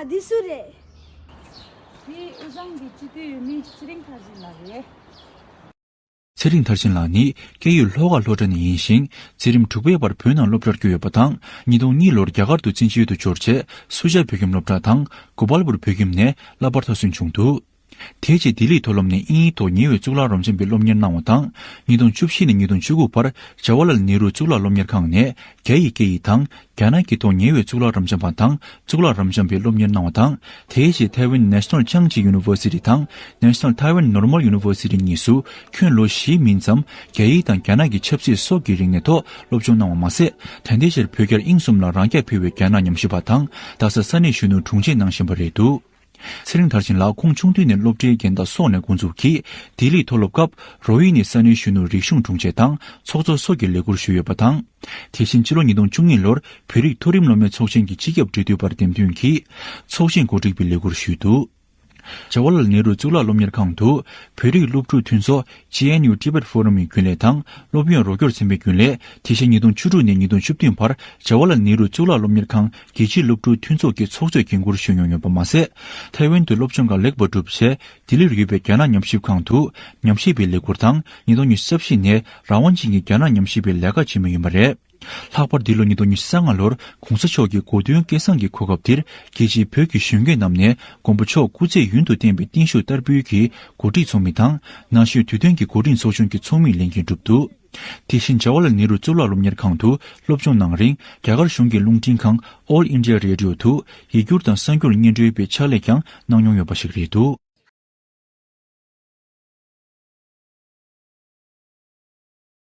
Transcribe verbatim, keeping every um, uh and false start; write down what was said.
འདི་སུ་རེད། འདི་དབུས་གཙང་གི་སྤྱི་འཐུས་ཡུལ་མི་ཚེ་རིང་མཐར་ཕྱིན་ལགས་རེད། ཚེ་རིང་མཐར་ཕྱིན་ལགས་ནི་སྐད་ཡིག་ལྷོ་ཁ་སློབ་གྲྭ་ནས་ཡིན་ཞིང་། འཛིན་རིམ་དྲུག་པའི་བར་བོད་ནང་སློབ་གྲྭར་བསྐྱོད་ཡོད་པ་དང་། ཉིས་སྟོང་གཉིས་ལོར་རྒྱ་གར་དུ་བཙན་བྱོལ་དུ་འབྱོར་རྗེས། སུ་ཇཱ་བོད་ཁྱིམ་སློབ་གྲྭ་དང་། གོ་པལ་པུར་བོད་ཁྱིམ་ནས་བསླབ་པ་མཐར་སོན་བྱུང་འདུག་དེའི་རྗེས་ལྡི་ལིར་མཐོ་སློབ་ནས་དབྱིན་ཡིག་ཐོག་ཉེ་བའི་གཙུག་ལག་རབ་འབྱམས་པའི་སློབ་གཉེར་གནང་བ་དང་། ཉིས་སྟོང་བཅུ་བཞི་ནས་ཉིས་སྟོང་བཅུ་དགུ་བར་ཇ་ཝ་ལལ་ནེ་རུ་གཙུག་ལག་སློབ་གཉེར་ཁང་ནས་རྒྱ་ཡི་སྐད་ཡིག་དང་། རྒྱ་ནག་གི་ཐོག་ཉེ་བའི་གཙུག་ལག་རབ་འབྱམས་པ་དང་། གཙུག་ལག་རབ་འབྱམས་པའི་སློབ་གཉེར་གནང་བ་དང་། དེའི་རྗེས་ཐའེ་ཝན་National Changji University དང་National Taiwan Normal University གཉིས་སུ་ཁྱོན་ལོ་བཞིའི་མིན་ཙམ་རྒྱ་ཡིག་དང་རྒྱ་ནག་གི་ཆབ་སྲིད་སོགས་ཀྱི་རིག་གནས་ཐོག་སློབ་སྦྱོང་གནང་བ་མ་ཟད། ད་ལྟའི་ཆར་བོད་རྒྱར་དབྱིངས་གསུམ་ལ་རང་སྐྱ་འཕེར་བའི་རྒྱ་ནག་ཉམས་ཞིབ་པ་དང་། རྡ་ས་ས་གནས་གཞོན་ནུ་དྲུང་ཆེ་གནང་བཞིན་པ་རེད་འདུག་ཚེ་རིང་མཐར་ཕྱིན་ལགས་ཁོང་ཆུང་དུས་ནས་སློབ་གྲྭའི་རྒན་བདག་སོགས་ནས་འགོ་འཛུགས་ཀྱིས་ལྡི་ལིའི་མཐོ་སློབ་སྐབས་རོ་ཧི་ནི་ས་གནས་གཞོན་ནུ་རིག་གཞུང་དྲུང་ཆེ་དང་ཚོགས་གཙོ་སོགས་ཀྱི་ལས་ཁུར་ཞུས་ཡོད་པ་དང་། དེ་བཞིན་ཕྱི་ལོ་ཉིས་སྟོང་བཅུ་གཉིས་ལོར་བོད་རིགས་མཐོ་རིམ་སློབ་མའི་ཚོགས་ཆེན་གྱི་སྤྱི་ཁྱབ་འབྲེལ་མཐུད་པར་འདེམས་ཐོན་གྱིས་ཚོགས་ཆེན་གོ་སྒྲིག་པའི་ལས་ཁུར་ཞུས་འདུག་ཇ་ཝ་ལལ་ནེ་རུ་གཙུག་ལག་སློབ་གཉེར་ཁང་དུ་བོད་རིགས་སློབ་ཕྲུག་མཐུན་ཚོགས་ཇེ་ཨེན་ཡུ་ཊི་བེཊ་ཕོ་རམ་ཡི་རྒྱུན་ལས་དང་སློབ་ཡོན་རོགས་སྐྱོར་ཚན་པའི་རྒྱུན་ལས། དེ་བཞིན་ཉིས་སྟོང་བཅུ་དྲུག་ནས་ཉིས་སྟོང་བཅུ་བདུན་བར་ཇ་ཝ་ལལ་ནེ་རུ་གཙུག་ལག་སློབ་གཉེར་ཁང་རྒྱལ་སྤྱིའི་སློབ་ཕྲུག་མཐུན་ཚོགས་ཀྱི་ཚོགས་གཙོས་འགན་འཁུར་ཞུས་མྱོང་ཡོད་པ་མ་ཟད། ཐའེ་ཝན་དུ་སློབ་སྦྱོང་ཁག་ལེགས་པར་གྲུབ་རྗེས་ལྡི་ལིར་ཡོད་པའི་རྒྱ་ནག་ཉམས་ཞིབ་ཁང་དུ་ཉམས་ཞིབ་པའི་ལས་ཁུར་དང་། ཉིས་སྟོང་ཉི་ཤུ་རྩ་བཞི་ནས་རང་དབང་ཅན་གྱི་རྒྱ་ནག་ཉམས་ཞིབ་པའི་ལས་ཀ་བྱེད་མུས་ཡིན་པ་རེད། ལྷག་པར་འདི་ལོ་ཉིས་སྟོང་ཉི་ཤུ་རྩ་ལྔ་ལོར་གོང་ས་མཆོག་གི་གོ་སྟོན་སྐལ་བཟང་གི་གོ་སྐབས་འདིར་རྒྱལ་སྤྱིའི་བོད་ཀྱི་གཞོན་སྐྱེས་རྣམས་ནས་མགོན་པོ་མཆོག་སྐུ་ཚེ་ཡུན་དུ་བརྟན་པའི་བརྟན་བཞུགས་བསྟར་འབུལ་གྱི་གོ་སྒྲིག་ཚོགས་མི་དང་། ན་གཞོན་དུས་སྟོན་གྱི་འགོ་ཁྲིད་ཚོགས་ཆུང་གི་ཚོགས་མིས་ལས་འགན་བསྒྲུབས་འདུག་དེ་བཞིན་ཇ་ཝ་ལལ་ནེ་རུ་གཙུག་ལག་སློབ་གཉེར་ཁང་དུ་སློབ་སྦྱོང་གནང་རིང་། རྒྱ་གར་གཞུང་གི་རླུང་འཕྲིན་ཁང་All India Radio དུ་ཡིག་སྒྱུར་དང་གསར་འགྱུར་སྙན་སྒྲོན་པའི་ཕྱག་ལས་ཀྱང་གནང་མྱོང་ཡོད་པ་ཞིག་རེད་འདུག